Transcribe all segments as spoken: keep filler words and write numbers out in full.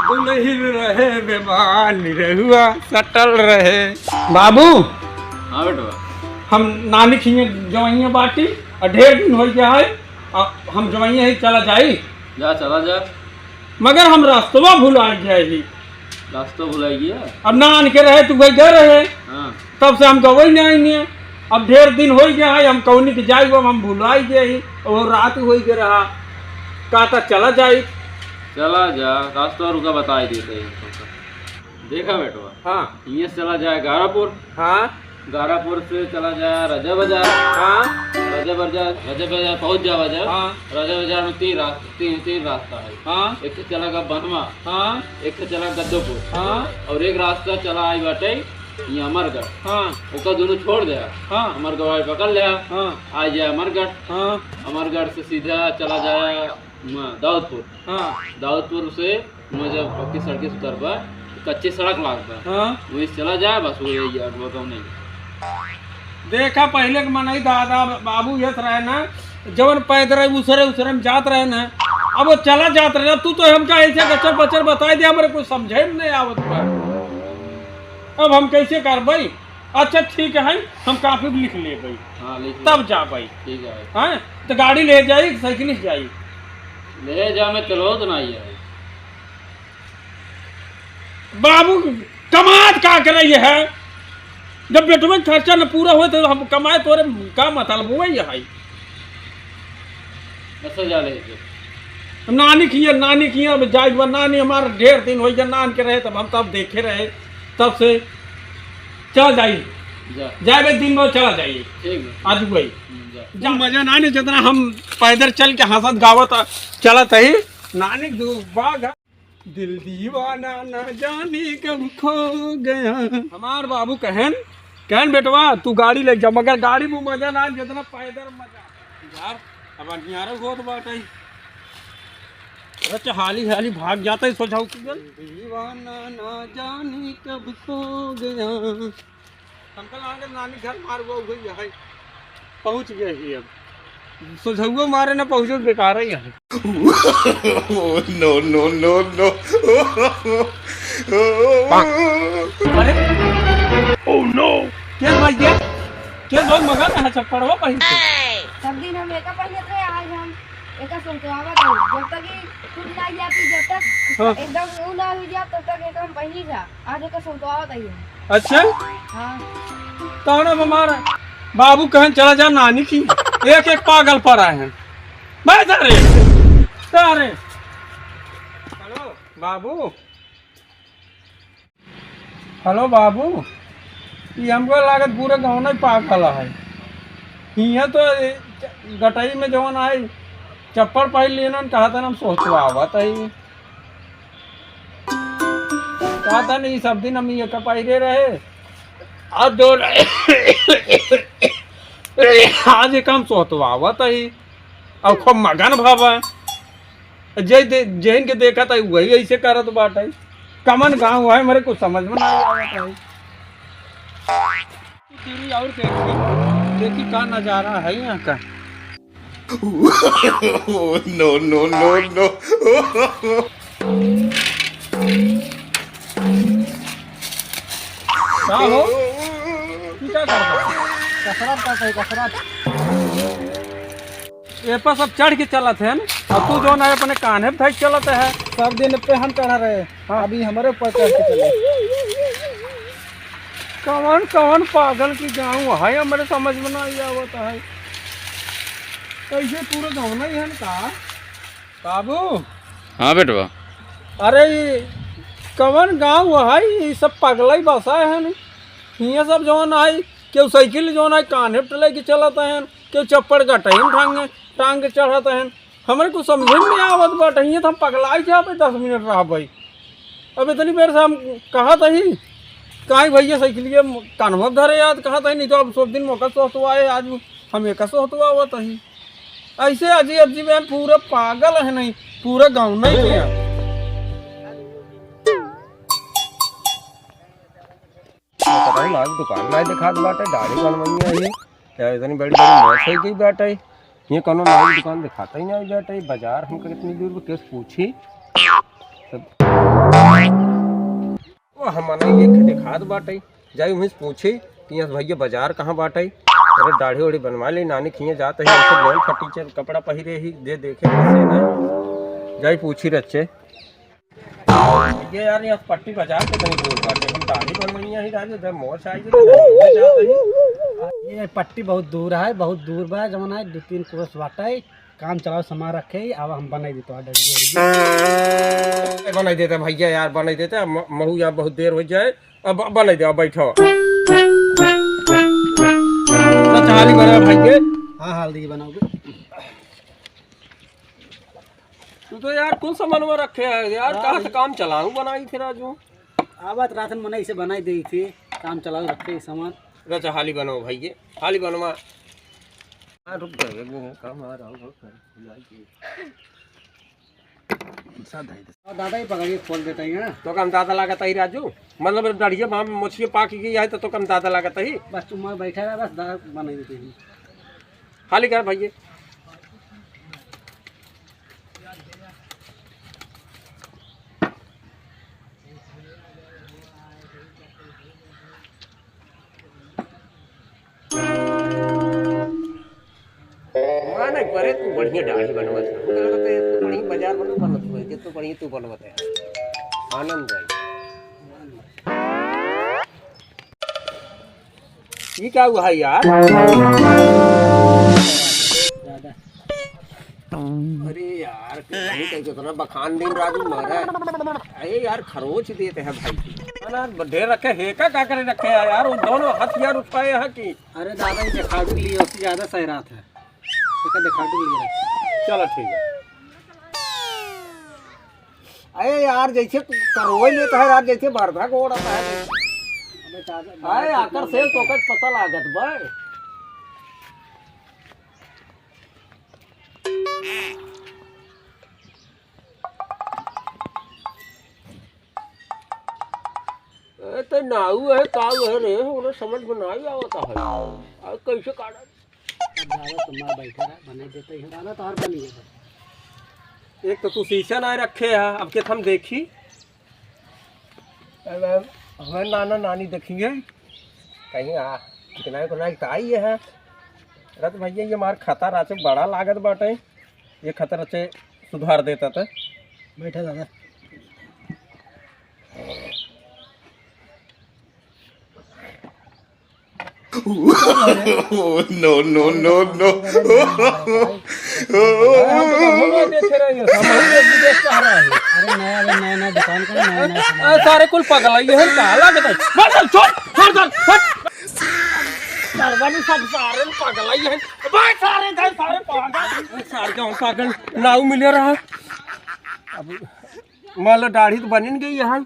दुलहिन रहे बेमान निरहुआ सटल रहे। बाबू, हाँ बेटवा। हम नानी खिए जवइया बाटी और ढेर दिन होइ गया है, अब हम जवइया ही चला जाई। जा, चला जा। मगर हम रास्तवा भुला गया ही। रास्ता भुलाई गया? अब नान के रहे, तू गई गए रहे। हाँ। तब से हम गवई नहीं आइने। अब ढेर दिन होइ गया है, हम कौनी के जाई, अब हम भुलाई गए ही। और रात होइ गया रहा, कहता चला जाई। चला जा, रास्ता रुका बताई देते हैं। देखा बेटवा। हाँ। हियाँ से चला जाए गारापुर। हाँ। गारापुर से चला जाए राजा बाजार। हाँ। राजा बाजार, राजा बाजार पहुँच जावा जब। हाँ। राजा बाजार में तीन रास्ता, तीन, तीन रास्ता है। हाँ। एक से चला गा बनवा। हाँ। एक से चला गद्दोपुर। हाँ। और एक रास्ता चला आई बाटे ये अमरगढ़। हाँ। ओका दोनों छोड़ दे। हाँ। अमरगढ़ पकड़ ले। हाँ। आ जाए अमरगढ़। हाँ। अमरगढ़ से सीधा चला जाए म-, दाऊदपुर। हाँ। दाऊदपुर से म जब पक्की सड़क से उतरबा, तो कच्ची सड़क लागबा। हाँ। वहीं से चला जाए, बस वही है, और वो तो नहीं। देखा, पहले के मनई दादा बाबू ये रहे ना, जवन पैदल रहे, उसरे, उसरे में जात रहे ना, अब वो चला जात रहे। अब तू तो हमका ऐसे गचर पचर बताई दे, हमरे कुछ समझे में नहीं आवत बा। अब हम कैसे करबई? अच्छा ठीक है, हम कापी पे लिख लेबई। हाँ, लिख ले। तब जाबई। ठीक है। हाँ, तो गाड़ी ले जाई, साइकिल से जाई? ले जा, मैं चलो तो नहीं है। बाबू, कमात का करे ये है? जब बेटवे के खर्चा न पूरा होए तो हम कमाए तोरे का मतलब हुआ ये है? अच्छा, जा ले जो। नानी किया, नानी किया, अब जाए बा, नानी हमार ढेर दिन होइ गया, नान के रहे, तब हम तब देखे रहे, तब से चला जाई। जा। जाए बे दिन में चला जाई। ठीक है। आज वही। हम्म, जा। जा, मजा ना नहीं, जितना हम पैदल चल के हंसत गावत चलत ही, नानी दू बाग। दिल दीवाना ना जाने कब खो गया। हमार बाबू कहन, कहन, "बेटवा, तू गाड़ी ले जा, मगर गाड़ी में मजा ना, जितना पैदल मजा।" यार, अब अंधियारा होत बाटे। अच्छा, हाली हाली भाग जाता है, सोचाऊ कि गल। दिल दीवाना ना जाने कब खो गया। हमका लागे नानी घर मार वो हुई है। पहुँच गए ही अब। सोझौआ मारे ना पहुँचो, बेकार ही है। No, no, no, no। अरे? Oh no! क्या भाई ये? क्या लोग मगा रहा चप्पड़वा पहन के? सब दिन हम एका पहिनत रहे, आज हम एका सोचवावत हई। जब तक ई टूट ना जाती, जब तक हाँ। एकदम ऊ ना हो जात, तब तक एका हम पहिनी जा। आज एका सोचवावत हई हम। अच्छा? हाँ। तौना हमारा बाबू कहन चला जा नानी की, एक एक पागल पड़ा है। बैठ रे, जा रे। हेलो बाबू, हेलो बाबू, ये हमको लागत पूरे गाँव नहीं पागल है। हियाँ तो ए, गटई में जवन आई चप्पल पहन लेना, कहा था हम सोचवावत है। का था नहीं, सब दिन हम ये कपाइरे रहे। आज दो आज ये काम सोतवावत ही। अब खूब मगन भवा। जे दे-, जेहन के देखत ही, वही ऐसे करत बाटे। कमन गाँव है, मेरे कुछ समझ में ना आवत है। तेरी और देखी, देखी का नजारा है यहाँ का। No, no, no, no। का हो? तू का करत है? कसरत करत है, कसरत। ए पर सब चढ़ के चलत है न? और तू जौन है अपने कान्हे पे धइ के चलत है। सब दिन पे हम चढ़ा रहे। हाँ। अभी हमरे ऊपर चढ़ के चले। कवन कवन पागल की गाँव है, हमरे समझ में नहीं आवत है। कैसे पूरा गाँव नहीं है का? बाबू। हाँ बेटवा। अरे ई कवन गाँव है, ई सब पगला ही बसा है न। हियाँ सब जौन है, केहू साइकिल जौन है कान्हे पे लेके चलत है, केहू चप्पड़ गटई में टांग, टांग के चढ़त है। हमरे कुछ समझे में नहीं आवत बाटे, हियाँ तो हम पगलाई जाबे, दस मिनट रहबे। अब इतनी बेर से हम कहत ही, काहे भैया साइकिलिया म-, कान्हवा पे धरे याद कहत ही, नहीं तो अब सब दिन मौका सोहतवाए, आज हम एका सोहतवावत ही। ऐसे अजीब अजीब है, पूरा पागल है नहीं, पूरा गाँव नहीं किया। पता नहीं, आज दुकान नहीं दिखात बाटे, दाढ़ी बनवइया है। यार, इतनी बड़ी बड़ी मौत हो गई बाटे। ये कौनो नई दुकान दिखाता ही नहीं बाटे। बाजार हमको कितनी दूर बा, केस पूछी। सब ओ, हम मनई एक ठे देखात बाटइ, जाई उहीं से पूछी कि यस भइया बाजार कहाँ बाटइ। अरे दाढ़ी ओढ़ी बनवा ले, नानी खिया जात ही, ऐसे लोन फटीचर कपड़ा पहिरे ही, जे देखे वैसे ना। जाई पूछी रच्चे। ये यार, यस पट्टी बाजार के कहीं दूर बाटे, हम दाढ़ी बनवइया ही राजू, जब मोच आई तो जात ही। ये पट्टी बहुत दूर है, बहुत दूर बा, जवन है दो तीन कोस बाटइ। काम चलाओ, सामान रखे, अब हम बनाई देते हैं डरिया उरिया। ए, बनाई देते भइया यार, बनाई देते, म-, महू यार बहुत देर होइ जाए, अब बनाई दे, अब बैठो। तो चाली बना भइया। हाँ, हल्दी बनाओगे। तू तो यार कुल सामानवा रखे है यार, हाँ कहाँ से भाई। काम चलाऊ बनाई थे राजू? आवत रातन मने इसे बनाई देई थी, काम चलाऊ रखे ई सामान। अच्छा, हाली बनाओ भइया, हाली बनवा। हाँ, रुक जाओ, एक मिनट, काम आ रहा हूँ, बहुत सारे। और दादा ही पकड़िए, खोल देते हैं। तो कम दादा लागत ही राजू, मतलब डढ़िया बाम मोछिए पाक गई है तो, तो कम दादा लागत ही। बस तुम वहाँ बैठा रहा, बस दादा बनाई देते हैं। हाली कर भइया। माने परे तू बढ़िया दाढ़ी बनवत है। हमके लगत है तू बढ़िया बाजार बनत, बनत हुए, जे तू बढ़िया तू बनवत है। आनंद आई। ये क्या हुआ है यार? अरे यार, कहीं कहीं कितना बखान दिन राजू मारा है। अरे यार, खरोच देते हैं भाई। ना, ढेर रखे, हेका का करे रखे हैं यार, वो दोनों हथियार उठाए हैं कि। अरे दादा, ये दिखाड़ू के लिए उससे ज्यादा सही रात है। देखा, दिखाड़ू के लिए रखे। चलो ठीक है। अरे यार, जैसे करवई लेता है यार, जैसे बरधा गोड़ आता है। अरे आकर से तो का पता लागत बा। ए, तो नाऊ है, काऊ है रे, उन्हें समझ में नहीं आवता है। अब कैसे काढ़ा? अब दादा तुम्हारा बैठा रहा, बना देते ही। दादा तो हर बनी है। एक तो तू शीशा ना रखे है, अब के हम देखी। अब हमें नाना नानी देखेंगे, कहीं आ, कितना, कितना तो आई है। रत भइया, ये मार खतर आचे बड़ा लागत बाटे, ये खतर आचे सुधार देता था। बैठा दादा। No, no, no, no। अरे नया, अरे नया, नया दुकान का नया, नया सामान। अरे सारे कुल पगलाई है, का लागत है? बस, बस, छोड़, छोड़, छोड़, हट। सरवानी सब सारे पगलाई है। बस, सारे, सारे, सारे पागल। सारे गाँव पागल, नाऊ मिले रहा। अब मान लो दाढ़ी तो बनिन गई है,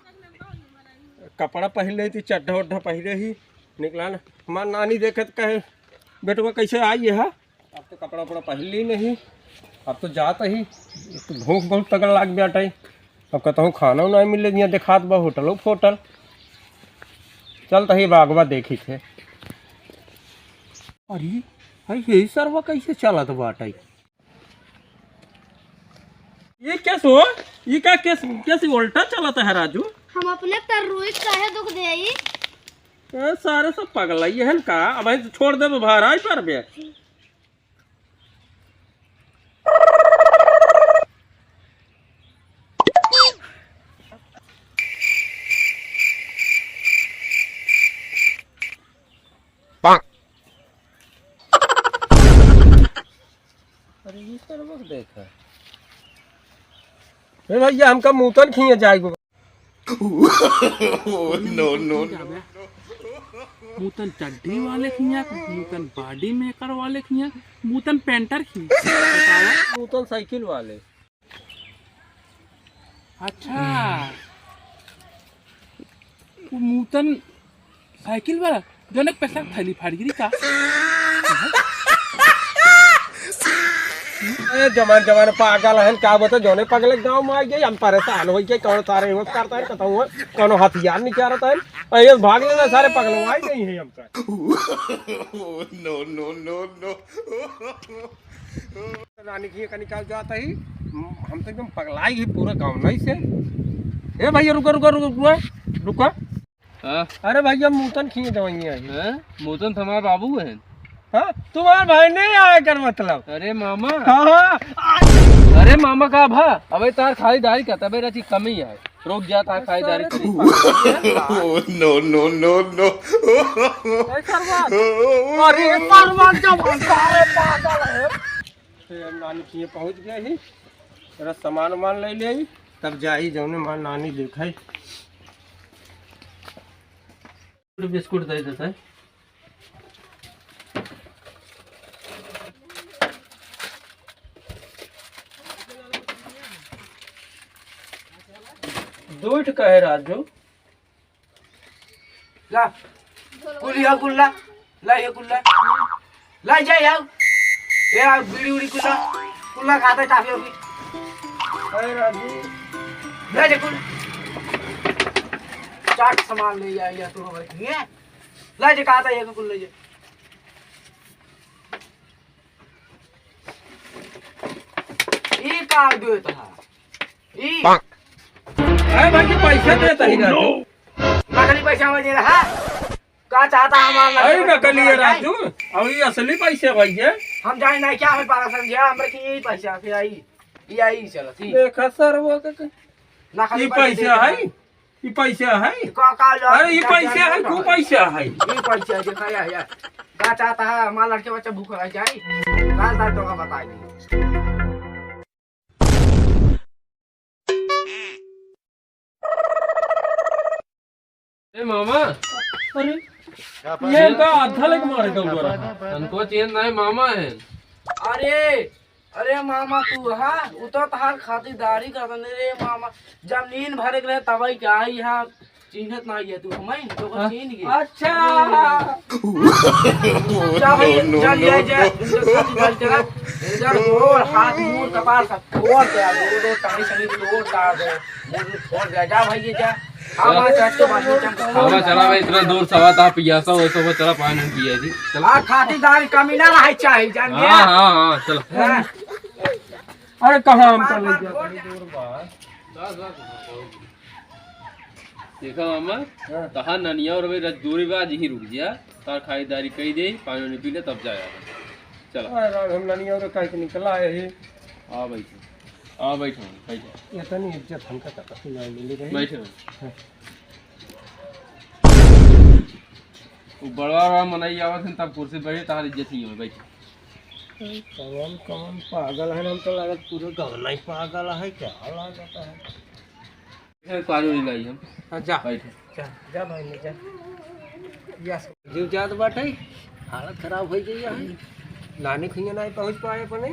कपड़ा पहन लेती, चड्ढा उड्ढा पहने ही निकला ना। हमार नानी देखे तो कहे, "बेटवा कैसे आई है?" अब तो कपड़ा उपड़ा पहन ली नहीं, अब तो जात ही, एक तो भूख बहुत तगड़ लाग बाटे। अब कहता हूँ खाना नहीं मिले, यहाँ देखात बा होटलो फोटल। चलता ही बागवा देखी थे। अरे भाई, यही सरवा कैसे चलत बाटे? ये कैसे हो? ये का कैसे, कैसे उल्टा चलत है राजू? हम अपने तर्रुई काहे दुख देई? ए, सारे सब पगलाई है का? अब छोड़ दे, बाहर आई पर बे। अरे, ये सरवा के देखा। ए भइया, हमका मूतन खिए जाए गो। No, no, no। मूतन चड्ढी वाले खिया, मूतन body maker वाले खिया, मूतन painter खिया। बतावा। मूतन साइकिल वाले। अच्छा, वो मूतन साइकिल वाला, जोने पैसा के थैली फाड़ गिरी का? ए, जवान, जवान पागल हन, का बता, जोने पगले गाँव में आ गए, हम परेशान हो गए, कौन सारे वो करता है, कहता हूँ, कौन हथियार निकालता है, ए, ये भाग लेना, सारे पगलवाई नहीं है हमका। No, no, no, no। रानी की का निकाल जाता ही, हम तो एकदम पगलाई ही पूरा गाँव नहीं से। ए भैया, रुका, रुका, रुका, रुका, रुका। हाँ। अरे भैया, मूतन खींच दवाइयाँ है। हैं? मूतन तो हमारे बाबू हैं। हाँ, तुम्हारे भाई नहीं आया कर मतलब। अरे मामा। हाँ, हाँ। अरे मामा का भा, अबे तार खाली दाढ़ी का तबे रहती कमी है। रुक जा, तार खाली दाढ़ी करी। No, no, no, no। ए सरवा। अरे सरवा, जब सारे पागल है। तो यार, नानी के पहुँच गए ही, जरा सामान वामान ले ले ही, तब जाही जौने मार नानी देखाई। बिस्कुट दे देता है। दो ठो का है राजू? ला, कुल लिया, कुल ला, ला ये कुल ला, ला जा यार, ये आ, बीड़ी उड़ी कुल ला, कुल ला खाता है, टाफी वाफी। अरे राजू, ला जा कुल, चाट सामान ले जा, या तो हमारे लिए, ला जा खाता है, ये कुल ले जा। ई का दे तो है? ई? अरे भाई, ये पैसा देता ही ना तू। नकली पैसा में दे रहा। का चाहता हमारा लड़का अरे को नकली है पकड़ा जाए? राजू, और ये असली पैसे भाई है। हम जाने नहीं क्या है पागल समझे, हमरे की यही पैसा, फिर आई, ये आई चलो, ठीक। देखा सर वो का, का नकली ये पैसा पैसा दे है, रहा। ये पैसा है। का, का लो, अरे ये क्या पैसा जाने है, का को है? पैसा है। ये पैसा है, देखा या, या। का चाहता है हमारा लड़के बच्चा भूख लग जाए, का चाहता है तो का बताइए। ए मामा। अरे, ये का आधा लेके मारे का हुआ रहा। हमको चेन नहीं, मामा है। अरे, अरे मामा तू, हाँ, उ तो तहार खातिरदारी करत हन रे मामा। जब नींद भरे के रहे तबई के आई, यहाँ चिन्हत ना ये तू, हमें तो को हाँ। चीन्ह गए। अच्छा। जा भाई, जा लिया जा, इनके साथ बात करा। इधर गोड़, हाथ, मुंह, कपाल सब फोड़ दे, गोड़, गोड़, टांग, सभी तोड़, तार दे, मुंह फोड़ दे। जा भाई, ये जा। हाँ, चल। हाँ, चल, चल, चल। हाँ, चला भाई, इतना दूर से आवा था, पियासा वैसा हुआ, चला पानी पिया जी। चल। आ, खातिरदारी कमी ना रहे चाही, जान गया? हाँ, हाँ, हाँ, चल। हाँ। अरे, कहाँ हम चले गया? देखा मामा, हाँ। तहार ननिया और अबे रजदूरी बा, आज ही रुक जा, तार खातिरदारी कई दे, पानी वानी पी ले, तब जाया। चला। अरे राम, हम ननिया और कह के निकला है ही। आ बैठो, आ बैठो, बैठो। इतनी इज्जत हमका का पता नहीं मिली रही। बैठो। हाँ। वो बड़वा बड़वा मनई आवत हैं, तब कुर्सी बैठे, तहार इज्जत नहीं हो, बैठो। कौन, कौन पागल है, हम तो लागत पूरे गाँव नहीं पागल है, क्या लागत है? ए, पानी उनी लाई हम। हाँ, जा। बैठे। जा, जा भाई, ले जा। यस। जीव जात बाटे, हालत खराब हो गई है। नानी खुइया नहीं पहुँच पाए अपने।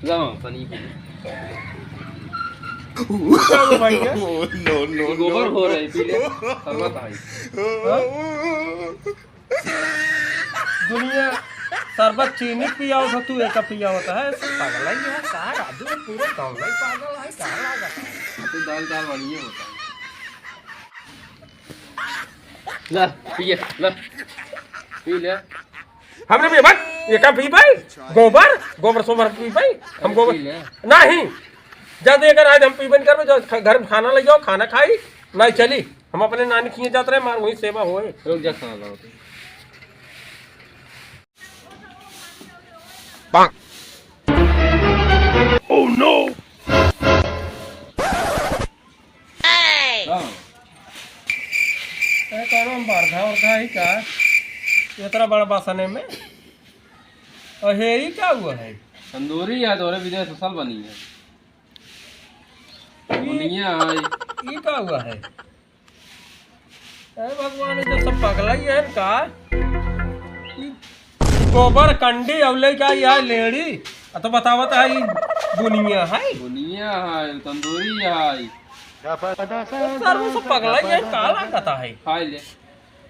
लाओ, पानी पी ले। क्या हुआ भाई, क्या? No, no, ये गोबर no। हो रहा है, पी ले। शरबत आई। हाँ? दुनिया शरबत चीनी पियावत हो, तू एक पियावत है, सब पागल है ये, का राजू पूरे गाँव में पागल है, का लागत है? तू दाल दाल बढ़िया होता है। ला, पिए, ला। पी ले। हमने भी बस, ये का पी भाई? गोबर, गोबर सोबर पी भाई? हम अरे गोबर पी ले। नहीं। जब अगर आज हम पीबे नहीं करबे, जो ख-, घर में खाना ले जाओ, खाना खाई, नहीं चली। हम अपने नानी खिए जात रहे, मार वहीं सेवा होए। रुक जा, खाना लाओ तो। Oh no! हाँ। ए, कौनो बरधा उरधा है का? इतना बड़ा बासने में? और हे, ई का हुआ है? तंदूरी है, तोरे विदेश असल बनी है। ई, बुनिया है। ई का हुआ है? ए भगवान, ये तो सब पगला ही है का? ई गोबर कंडी अउले का, यह लेड़ी, आ तो बतावत है, ई बुनिया है? बुनिया है, तंदूरी है। सर, वो सब पगला ही है, का लागत है? खाई ले।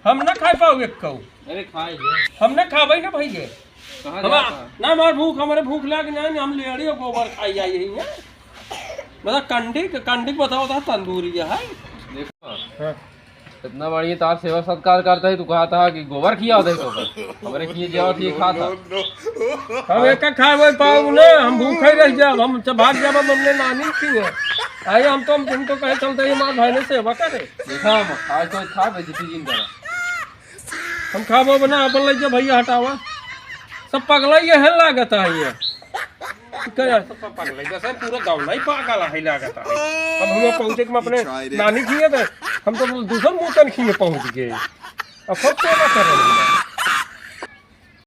हम ना खाए पाओ एक कऊ। अरे खाई ले। हम ना खाबे ना भैया। कहाँ हम जाता? ना हमार भूख, हमारे भूख लाग ना, हम लेड़ी और गोबर खाई आई यही है। मतलब कंडी के, कंडी के बताओ तो तंदूरी है। देखो, हाँ। इतना बढ़िया तार सेवा सत्कार करता है, तू कहा था कि गोबर खिया होता है तो हमारे किए जाओ थी खाता। हम एक खाए वही पाओ ना, हम भूखे रह जाओ, हम भाग जाओ, हमने नानी की है। आई हम तो, हम तो कहे चलते ही हमार भाई ने सेवा करे। देखा हम, आज तो खा बेइज्जती जिन करा। हम खाबो बना, अपन लइ जा भइया, हटावा। सब पगला ये है लागत है ये। क्या? सब पगला ही, बस पूरा गाँव नहीं पागल है लागत है। अब हम पहुँचे के हम अपने नानी खिए थे, हम तो दूसर मूतन खिए पहुँच गए। अब सब सेवा कर रहे हैं।